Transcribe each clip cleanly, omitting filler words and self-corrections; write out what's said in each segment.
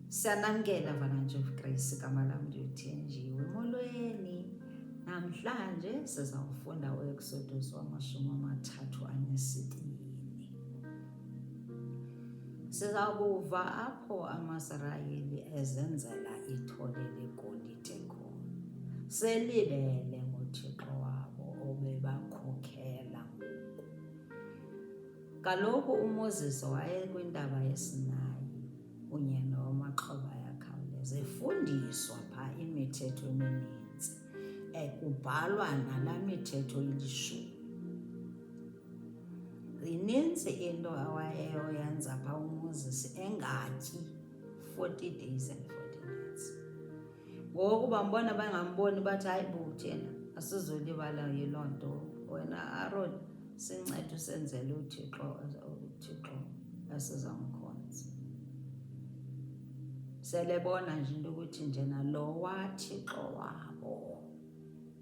Siyanamkela Avalanche of Grace, igama lam ndiwuthenjiwe. Molweni. Namhlanje sizawufunda uExodus wama-32. Siza kuva apho amaSirayeli ezenzela ithole legolide khona. Selibele ngoThixo wabo obebakhokhela ngoku. Kaloku uMoses wayekwintaba yeSinayi kunye nomaxhoba ayakhawuleza efundiswa phaa imithetho emininzi, kubhalwa nalaa mithetho ilishumi. Zininzi into awayeyoyenza phaa uMoses engatyi 40 days and 40 nights. Ngoku bambona bangamboni bathi hayi bo thina asizolibala yiloo nto. Wena Aaron sincede usenzele uThixo, uThixo esizamkhonza. Selebona nje into ukuthi njena lowa Thixo wabo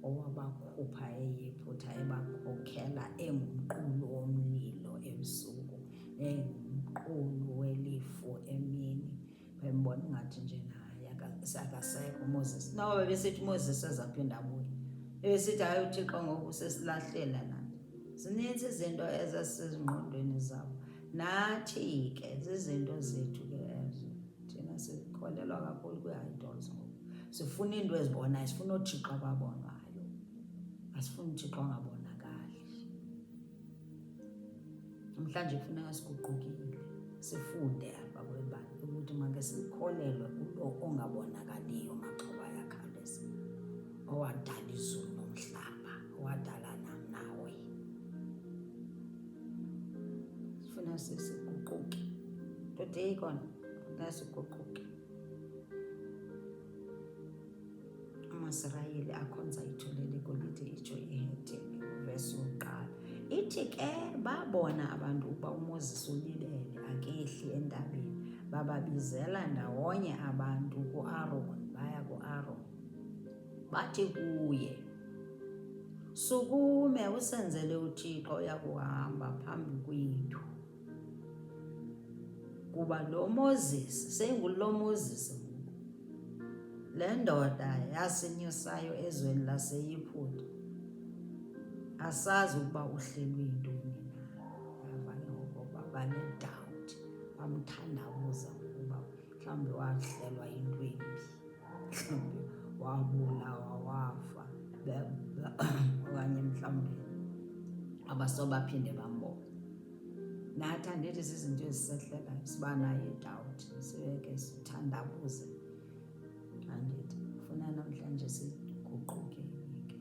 owabakhupha eYiphutha ebakhokela engumqulu womlilo ebusuku, engumqulu welifu emini. Bembona ingathi nje naye akasekho uMoses. Noba bebesithi uMoses ezaphinda abuye, bebesithi hayi uThixo ngoku sesilahlela nathi. Zininzi izinto ezasezingqondweni zabo. Nathi ke zizinto zethu ke ezo. Thina sikholelwa kakhulu kwii-idols ngoku. Sifuna iinto ezibonayo, sifuna oothixo ababonwayo, asifuni uThixo ongabonakali. Namhlanje kufuneka siguqukile, sifunde apha kweli bali ukuthi make sikholelwe kulo ongabonakaliyo, maxhoba ayakhawuleza, owadala izulu nomhlaba, owadala nam nawe. Sifuna siguquke. Today kona funeka siguquke. AmaSirayeli akhonza ithole legolide, itsho i-heading vesi yokuqala. Ithi ke babona abantu ukuba uMoses ulibele akehli entabeni, bababizela ndawonye abantu kuAron, baya kuAron bathi kuye, sukume usenzele uThixo oya kuhamba phambi kwethu, kuba lo Moses sengulo Moses ngoku, le ndoda yasinyusayo ezweni laseYiphutha, asazi ukuba uhlelwe yintoni na. Yava ke ngoku bane-doubt, bamthandabuza ngokuba mhlawumbi wahlelwa yinto embi, mhlawumbi wabulawa wafa, okanye mhlawumbi abasobaphinde bambone. Nathi andithi zizinto ezisehlelayo, siba nayo idawuthi, sibeke sithandabuze. Andithi funa namhlanje siguquke ke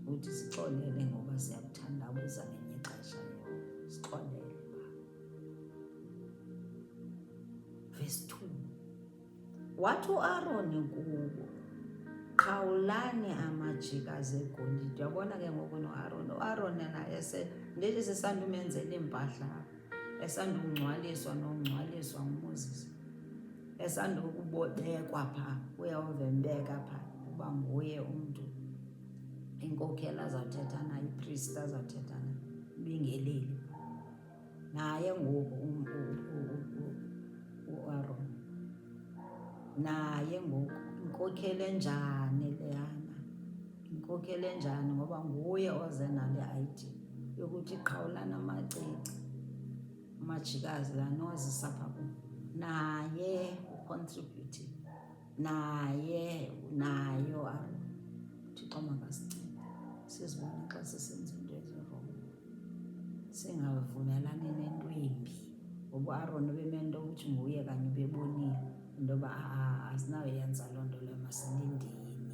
uthi sixolele ngoba siyakuthandabuza ngenye ixesha, sixolele. Verse 2. Wathi uAroni kubo, qhawulani amajikazi egolide. Uyabona ke ngoku noAroni, uAroni naye ndithi sisandumenzela iimpahla, esandungcwaliswa nongcwaliswa nguMoses, esandukubekwa phaa, uyawuve mbeka phaa uba nguye umntu inkokheli azawuthetha naye, ipriest azawuthetha naye, umbingeleli. Naye ngoku uAron, naye ngoku inkokheli enjani leyana, inkokheli enjani, ngoba nguye oze nale idea yokuthi qhawulana amacici, amajikazi la niwazisa apha kum. Naye ucontribute, naye naye uAron. UThixo makasincede sizibone xa sisenza into ezirongo, singavumelani nento embi, ngoba uAron ubemento ukuthi nguye kanye ubebonile into yoba asinawuyenza loo nto leyo, masilindeni,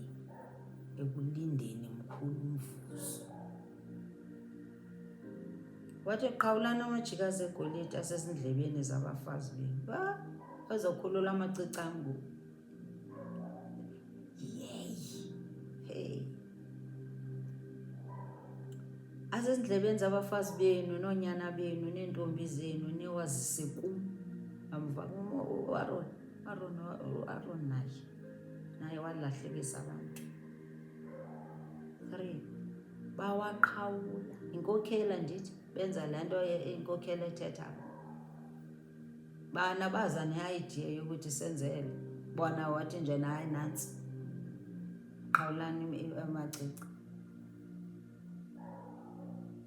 ekulindeni mkhulu umvuzo. Wathi qhawulani amajikazi egolide asezindlebeni zabafazi benu, bazokhulula amacici am ngoku. Yeyi, hey, asezindlebeni zabafazi benu noonyana benu neentombi zenu, niwazise kum. Amva uAron, uAron, uAron naye walahlekisa abantu. 3 bawaqhawula. Inkokhela ndithi benza le nto inkokhela ethetha. Bana baza ne-idea yokuthi senzele bona, wathi nje hayi nantsi, qhawulani amacici.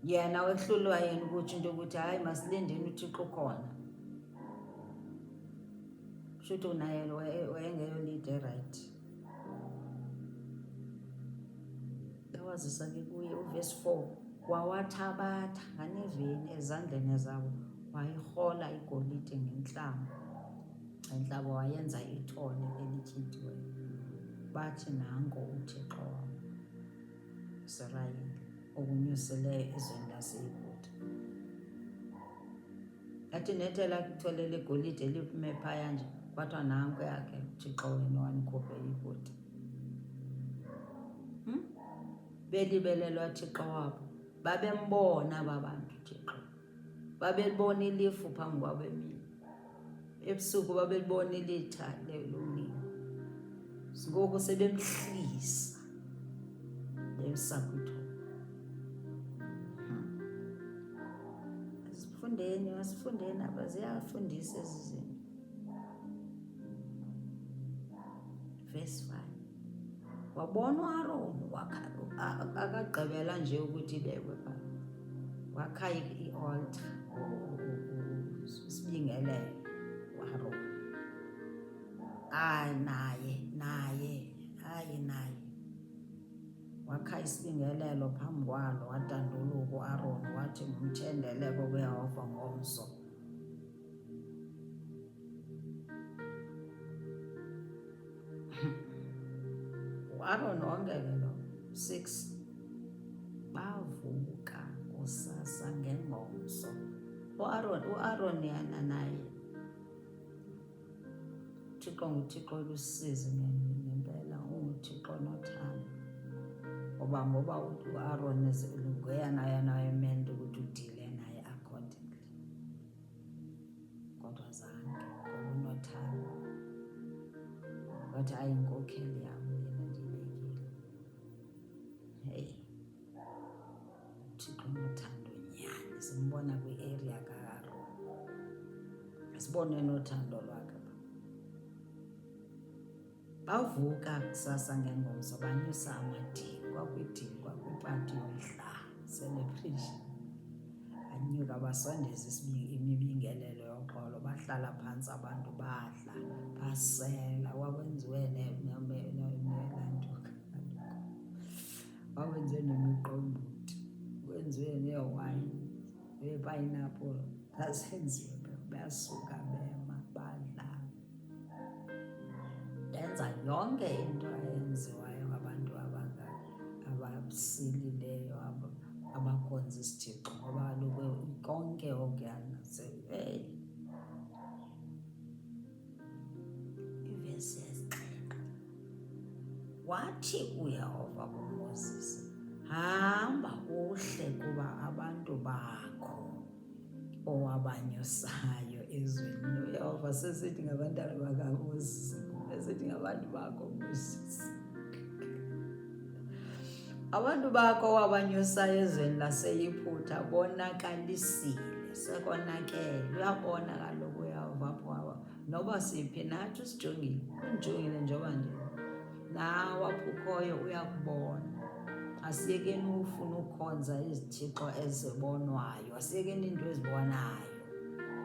Yena wehlulwa yena ukuthi into yokuthi hayi masilindeni uThixo ukhona. Kusho ukuthi naye wayengeyo leader right. Bawazisa ke kuye uvesi 4 wawathabatha nganeveni ezandleni zabo wayirhola igolide ngentlama entlabo wayenza ithole elityitiweyo bathi nanko uThixo wam Sirayeli okunyusileyo ezweni laseYiputa. Athi nethe lakuthole legolide liphume phaya nje kwathiwa nanko yakhe uThixo wenu wanikhuphe eYiputa. Hmm? Belibelelwa Thixo wabo. Babembona aba bantu Thixo. Babelibona ilifu phambi kwabo emini. Ebusuku babelibona ilitha lomlilo. Ngoku sebemhlisa bemsa kwithoba. Hmm. Asifundeni, asifundeni apha ziyafundisa ezi zinto. Verse 5. Wabona uAron wakha akagqibela nje ukuthi ibekwe pha. Wakha i-altar isibingelelo uAron. Hayi naye naye hayi naye wakha isibingelelo phambi kwalo wadanduluka uAron wathi ngumthendeleko kuYehova ngomso. uAron wonke ke lo 6 bavuka kusasa ngengomso uAron uAron yena naye uThixo nguThixo olusizi ngempela unguThixo nothando ngoba ngoba uAron nguyena yena wayemente ukuthi udile naye accordingly kodwa zange ngoba unothando wathi ayinkokheli yam lena ndiyibekile heyi uthixo unothando nyhani simbona kwi-area ka-aron sibone nothando lwakhe Bavuka kusasa ngengomso banyusa amadini, kwakwidini kwakwipati yomhla celebration. Banyuka basondeza imibingelelo yoxolo, bahlala phantsi abantu badla basela. Kwakwenziwe nelantuka, kwakwenziwe nemiqombothi, kwenziwe neewayini, neepayinapule zazenziwe, basuka bema badla. Ndenza yonke into eyenziwayo ngabantu abasilileyo abakhonza isithixo ngoba kaloku konke okuyana eyi. Ivesi yesixhenxe wathi uYehova kuMoses, hamba uhle kuba abantu bakho owabanyusayo ezweni uyehova sesithi ngabantwana bakamoses esithi ngabantu bakho moses abantu bakho owabanyusayo ezweni laseyiphutha bonakalisile sekonakele uyabona kaloku uyehova apho noba siphi nathi usijongile undijongile njengoba nje nawe apho ukhoyo uyakubona asiyekeni ufuna ukhonza izithixo ezibonwayo asiyekeni into ezibonayo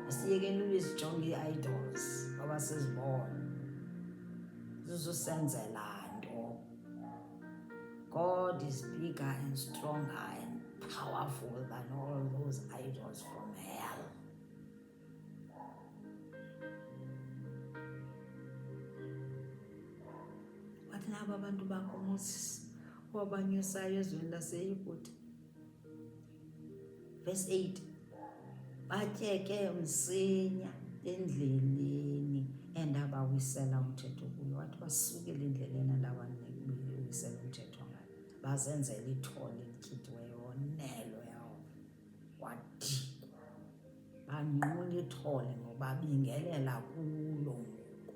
asiyekeni uzijonga ii-idols ngoba sizibona zizusenzela nto god is bigger and stronger and powerful than all those idols from hell Wathi nabo abantu bakho Moses wabanyusayo ezweni laseYiputa. Verse 8 batyeke msinya endleleni endabawisela umthetho kuyo. Wathi basukile endleleni endabawisela umthetho ngayo, bazenzela ithole elityitiweyo, wonelo yawo wadikwa. Banqula ithole ngoba bingelela kulo ngoku.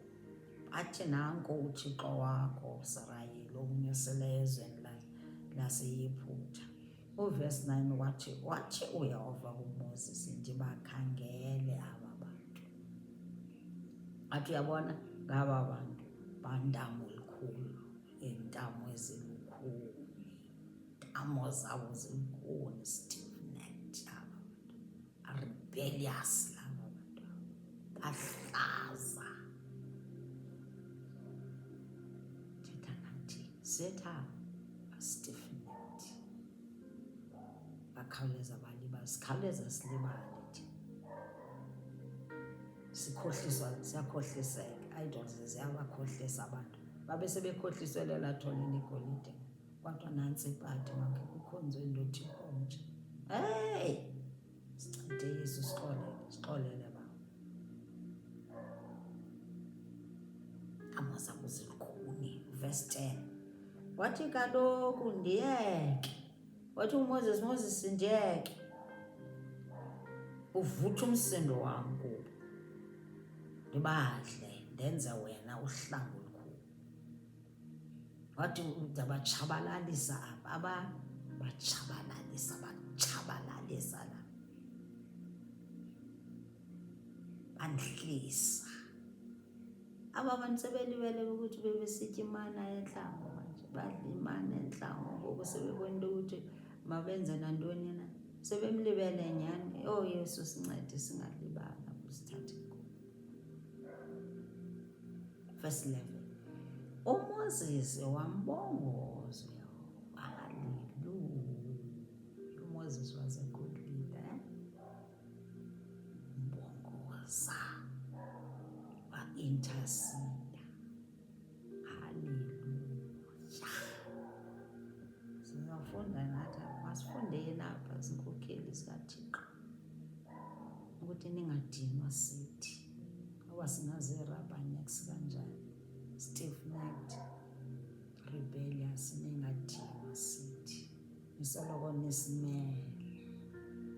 Bathi nanko uThixo wakho Sirayeli okunyusileyo ezweni laseYiphutha. Uvesi 9 wathi wathi uYehova kuMoses ndibakhangele aba bantu. Athi uyabona ngaba bantu bantamo likhulu, iintamo ezilukhuni, ntamo zabo zilukhuni, stiff-necked aba bantu, rebellious laba bantu, bahlaza. Thetha nathi, setha stiff-necked, bakhawuleza balibala, sikhawuleza silibale thina. Sikhohliswa, siyakhohliseka. Idols ziyabakhohlisa abantu, babe sebekhohliswe lela thole legolide. Kodwa nantsi ipati, makhe kukhonzwe indothixo omtsha. Hey, sincede Yesu, sixolele, sixolele bawo. Amaza kuzilukhuni. Verse 10, wathi kaloku ndiyeke, wathi uMoses, Moses ndiyeke, uvutha umsindo wam kubo, ndibadle, ndenze wena uhlangu olukhulu. Wathi ndabatshabalalisa apha, aba batshabalalisa, batshabalalisa la, bandihlisa aba bantu sebelibele ukuthi bebesitya imana entlango, manje badla imana entlango, ngoku sebebona into yokuthi mabenze nantoni na, sebemlibele nyhani. Oh Yesu, sincede singalibala kusithathe kubo. Verse 11, uMoses wambongoza uYehova. Haleluya. UMoses was a good leader, eh? Mbongoza, wa-intercede. Haleluya. Sizawufunda nathi, masifundeni apha zinkokheli zikaThixo ukuthi ningadinwa sithi oba singazii-rubbernecks kanjani, stiff-necked, rebellious, ningadinwa sithi, nisoloko nisimele.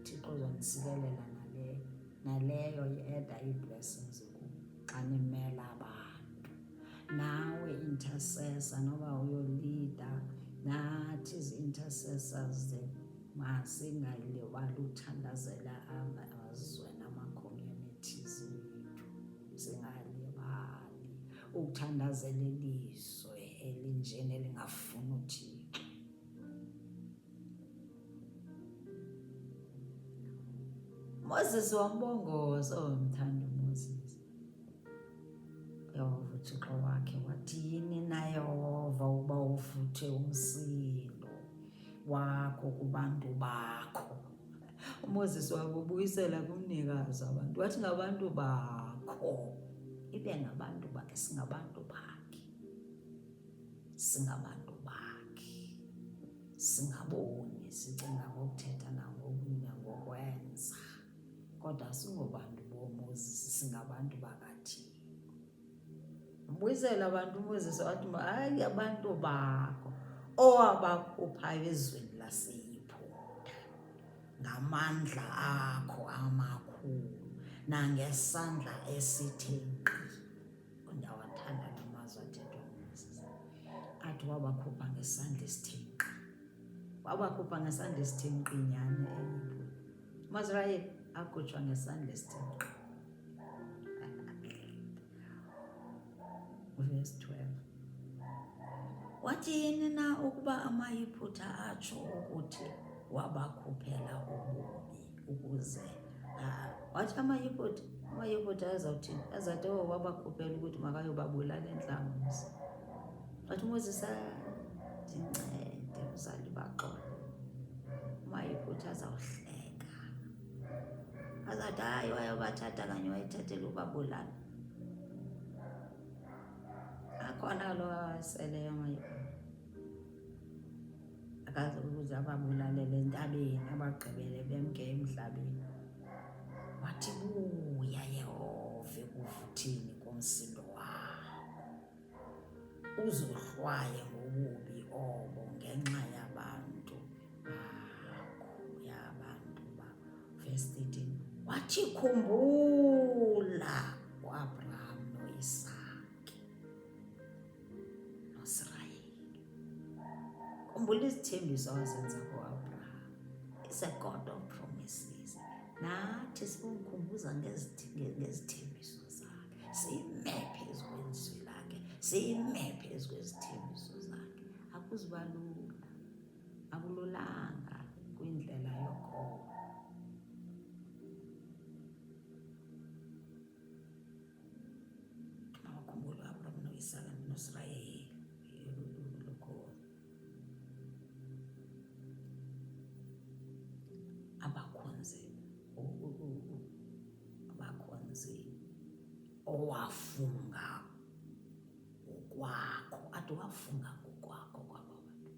Thixo uzonisikelela naleyo naleyo i-adda ii-blessings xa nimela abantu. Nawe intercessor, noba uyolida, nathi zi-intercessors masingalibali uthandazela amazwe nama-communities wethu, singalibali ukuthandazela ilizwe elinjena elingafuni uThixo. Moses wambongoza, oh mthanda uMoses. Yehova uThixo wakhe wathi, yini na Yehova uba uvuthe umsindo wakho kubantu bakho? uMoses wabubuyisela kumnikazi abantu, wathi ngabantu bakho, ibe ngabantu bakhe, singabantu bakhe, singabantu bakhe, singaboni, sicinga ngokuthetha nangokwenza, kodwa singobantu boMoses, singabantu bakaThixo. Mbuyisela abantu uMoses, wathi hayi, abantu bakho owabakhuphayo ezweni laseYiphutha ngamandla akho amakhulu nangesandla esithe nkqi. Ndiyawathanda la mazwi athethwa nguMoses, athi wabakhupha ngesandla esithe nkqi, wabakhupha ngesandla esithe nkqi nyhani eYiphutha. AmaSirayeli akhutshwa ngesandla esithe nkqi. Verse 12, wathi yini na ukuba amaYiphutha atsho ukuthi wabakhuphela ububi ukuze, wathi amaYiphutha, amaYiphutha azawuthini? Azawuthi oh, wabakhuphela ukuthi makayobabulala entlango. Wathi uMoses, ndincede mzali, baxole, umayiphutha azawuhleka, azathi hayi, wayobathatha kanye wayethathela ubabulala. Akhona kaloku awaseleyo amaYiphutha, akaze ukuze ababulalele entabeni, abagqibele bemke emhlabeni. Wathi buya Yehova ekuvutheni komsindo wakho, uzohlwaye ngobubi obo ngenxa yabantu bakho, yabantu bakho. Verse 13, wathi khumbula uAbraham noIsake noSirayeli, khumbula izithembiso awazenza kuAbraham. Is a God of promises. Nathi sikumkhumbuza ngezithembiso zakhe, simele. Sime phezu kwezithembiso zakhe. Akuzuba lula, akululanga kwindlela yokholo. Mawakhumbule uAbraham noIsaka noSirayeli lokholo. Abakhonzi abakhonzi owafunga ngokwakho ade wafunga ngokwakho kwaba bantu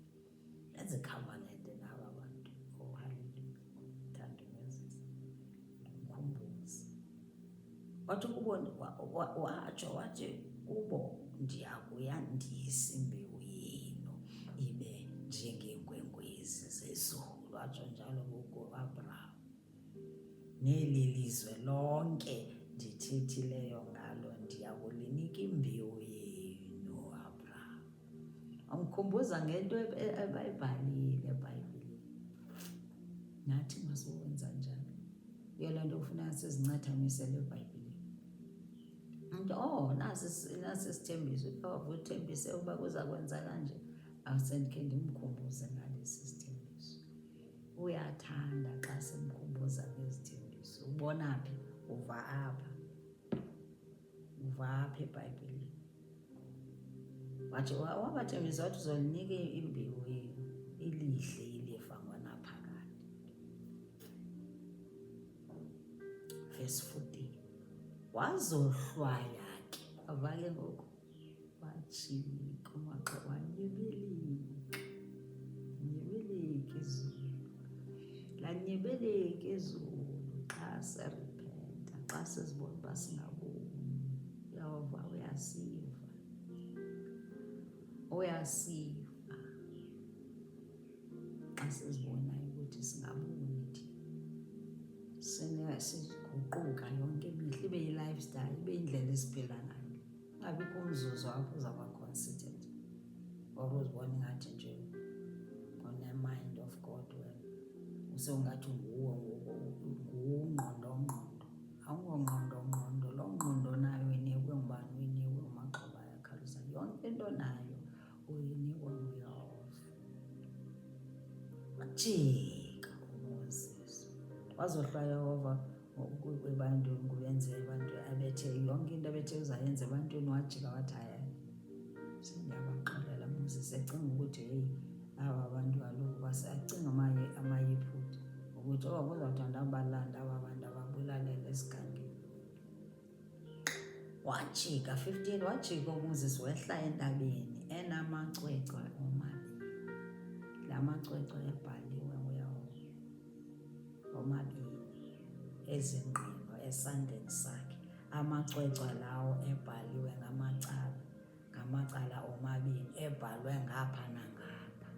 enze covenant naba bantu. Oh haleluya, thanda uMoses mkhumbuze. Wathi kubo, watsho wathi kubo, ndiyakuyandisa imbewu yenu ibe njengeenkwenkwezi zezulu. Watsho njalo kuAbraham. Neli lizwe lonke ndithethileyo ngalo ndiya kulinika imbewu yenu, Abraham. Amkhumbuza ngento ebayibhalile eBhayibhileni. Nathi masiwenza njalo. Yiyo le nto kufuneka sizincethamisele eBhayibhileni. Umntu, oh, nasi nasi isithembiso, uYehova uthembise ukuba kuza kwenza kanje. Awusendikhe ndimkhumbuze ngalesi sithembiso. Uyathanda xa simkhumbuza ngezithembiso. Ubona phi? Uva apha. Uva apha eBhayibhileni. Wathi wabathembisa wathi uzolinika imbewu yenu ilihle ilifa ngonaphakade. Verse 14. Wazohlwaya ke. Ava ke ngoku. Wajika umaxa wanyibilika. Nyibilika izulu. Lanyibilika izulu xa sirepenta, xa sizibona uba singaboni. Uyawuva, uyasiva. Uyasiva. Xa sizibonayo ukuthi singaboni thina. Siguquka yonke imihla, ibe yi-lifestyle, ibe yindlela esiphila ngayo. Ungabikho umzuzu apho uzawuba considered or uzibona ingathi nje une-mind of God wena. Usewungathi nguwe ngoku, nguwungqondongqondo. Awungongqondongqondo, loo ngqondo onayo uyinikwe ngubani? Uyinikwe nguMagxoba ayakhalisa. Yonke into onayo uyinikwa nguYehova. Wajika uMoses. Wazohlwa Yehova ebantwini, kubenze abantu abethe yonke into abethe uzayenza ebantwini, wajika wathi hayi, sendiyabaxolela. Moses ecinga ukuthi heyi, aba bantu kaloku basacinga amaYiphutha ukuthi oh kuzawuthi andabalanda aba bantu ababulalele esigangeni. Wajika 15 wajika uMoses wehla entabeni enamacwecwe omabini. La macwecwe ebhaliwe nguYehova omabini ezingqino esandleni sakhe. Amacwecwe lawo ebhaliwe ngamacala, ngamacala omabini, ebhalwe ngapha nangapha.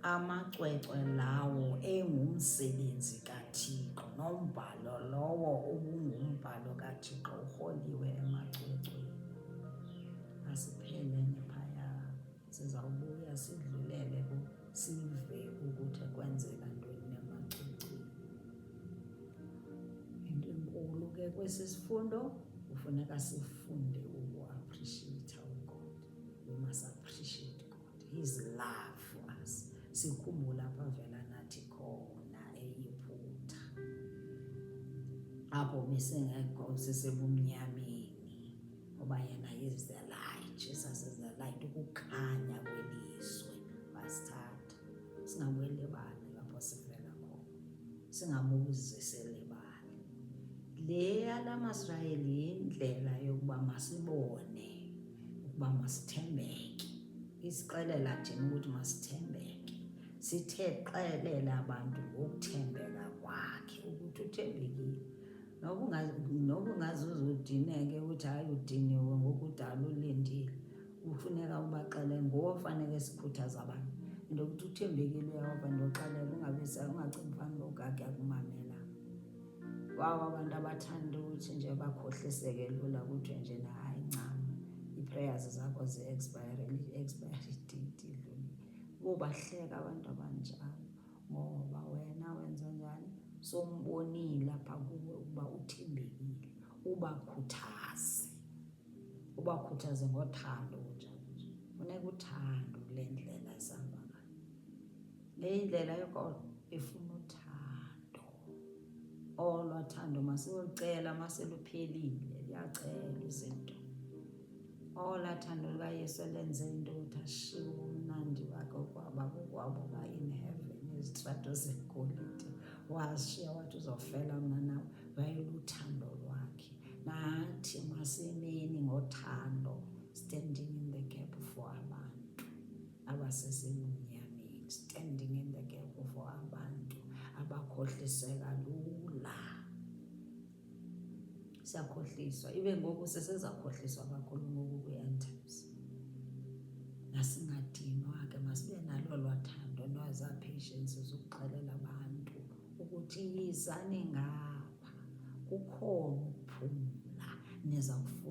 Amacwecwe lawo engumsebenzi kaThixo, nombhalo lowo ubungumbhalo kaThixo urholiwe emacwecweni. Asiphelene phaya, sizawubuya sidlulele sive ukuthi kwenzeka ntoni emacwecweni. Into enkulu ke kwesi sifundo kufuneka sifunde uku-appreciate uGod. We must appreciate God, his love for us. Sikhumbule apho avela nathi khona eYiphutha, apho besingekho sisebumnyameni, ngoba yena is the light. Jesus is the light, ukukhanya kwelizwe. Wasithatha singabuyelibali lapho sivela khona, singabuzi selibali. Le yala maSirayeli yindlela yokuba masibone ukuba masithembeke. Isixelela thina ukuthi masithembeke. Sithe xelela abantu ngokuthembeka kwakhe ukuthi uthembekile. Noba ungazuze udineke ukuthi hayi udiniwe ngokudala ulindile, kufuneka ubaxelele. Nguwe ofanele sikhuthaze abantu into yokuthi uthembekile uYehova. Ndoxelela ungabi ungacingi fanuba ugage akumamela. Wawo abantu abathanda ukuthi nje bakhohliseke lula, kuthiwe nje na hayi ncam, ii-prayers zakho zi-expire, i-expiry date idlulile. Bobahleka abantu abanjalo, ngoba wena wenza njani? Sombonile apha kuwe ukuba uthembekile. Ubakhuthaze, Ubakhuthaze ngothando kunjalo nje. Funeka uthando kule ndlela esihamba ngayo. Le indlela yokholo ifuna uthando. Olwa thando masiyolicela maseluphelile, liyacelwa izinto. Olwa thando lukaYesu elenze into yokuthi ashiye ubumnandi bakhe okwaba kokwabo ba-in heaven, izitrato zegolide, washiya wathi uzofela mna nawe. Yayiluthando lwakhe. Nathi masimeni ngothando, standing in the gap for abantu abasesebumnyameni, standing in the gap for abantu abakhohliseka lula. Siyakhohliswa, ibe ngoku sesezakhohliswa kakhulu ngoku kwi-end times. Masingadinwa ke, masibe nalo lwathando nezaa patience zokuxelela abantu ukuthi yizani ngapha, kukhona ukuphumla, niza kufumana.